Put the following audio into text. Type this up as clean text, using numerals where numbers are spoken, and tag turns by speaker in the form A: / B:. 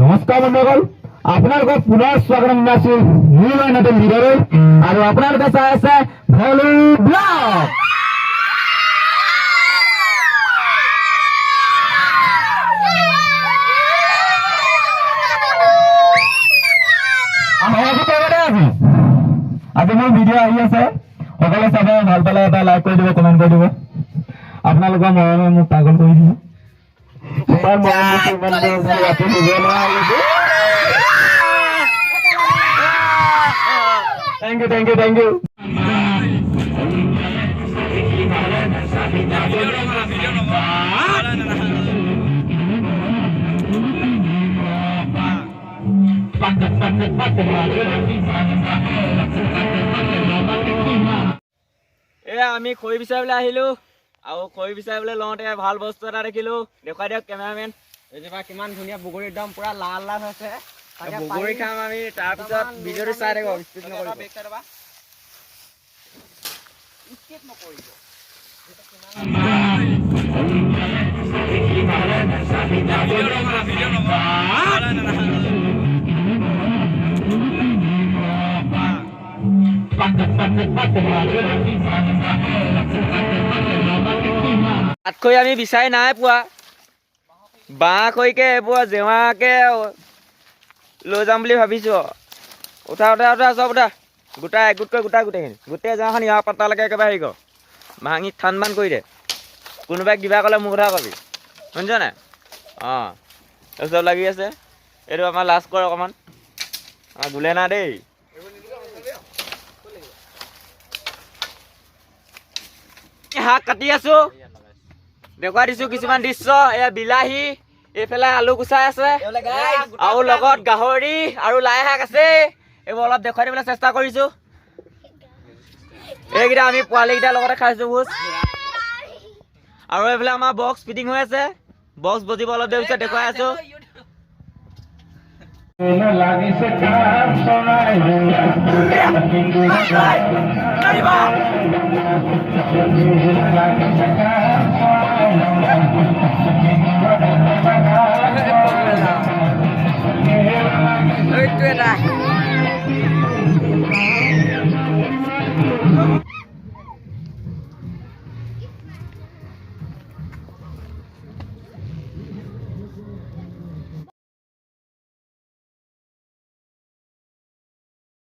A: নমস্কাৰ বন্ধুসকল, আপোনালোকক পুনৰ স্বাগতম জনাইছো মোৰ নতুন ভিডিঅ'লৈ আৰু আপোনালোকে চাই আছে ভলু ব্লগ। আজি মোৰ ভিডিঅ' আহি আছে, সকলোৱে চাব। ভাল পালে এটা লাইক কৰি দিব, কমেণ্ট কৰি দিব। আপোনালোকৰ মৰমে মোক পাগল কৰি দিব। ইমান মৰম দিছে, ইমান মৰম দিছে, ৰাতি শুব নোৱাৰা হৈ গৈছো। Thank you, thank you, thank you.
B: এয়া আমি খৰি বিচাৰিবলৈ আহিলো আৰু খৰি বিচাৰিবলৈ লওঁতে ভাল বস্তু এটা দেখিলো। দেখুৱাই দিয়ক কেমেৰামেন।
C: এইজোপা কিমান ধুনীয়া বগৰী, একদম পুৰা লাল লাল হৈছে। তাকে
B: বগৰী
C: পাৰি
B: খাম আমি। তাৰপিছত ভিডিঅ'টো চাই থাকক, স্কিপ নকৰিব।
C: স্কিপ নকৰিব।
B: কাঠখৰি আমি বিচাৰি নাই পোৱা। বাঁহ খৰিকে এইবোৰ জেওৰাকে লৈ যাম বুলি ভাবিছোঁ। উঠা, উঠা, উঠা, চব উঠা। গোটাই একগোটকৈ গোটা গোটেইখিনি, গোটেই জেওৰাখন ইয়াৰ পাতালৈকে একেবাৰে হেৰি কৰ, ভাঙি থান বান কৰি দে। কোনোবাই কিবা ক'লে মোৰ কথা কবি, শুনিছ নাই? অঁ, চব লাগি আছে। এইটো আমাৰ লাজ কৰ অকণমান। অঁ, গোলে না দেই। শাক কাটি আছো, দেখুৱাই দিছো কিছুমান দৃশ্য। এয়া বিলাহী, এইফালে আলু গুচাই আছে আৰু লগত গাহৰি আৰু লাই শাক আছে। এইবোৰ অলপ দেখুৱাই দিবলৈ চেষ্টা কৰিছো। এইকেইটা আমি পোৱালীকেইটাৰ লগতে খাইছো ভোজ। আৰু এইফালে আমাৰ বক্স ফিটিং হৈ আছে, বক্স বজিব অলপ দেৰি পিছত, দেখুৱাই আছো।
A: লাগিছে কাম চৰাই। লাগিছে কাম চৰাই।
C: এইটো এটা।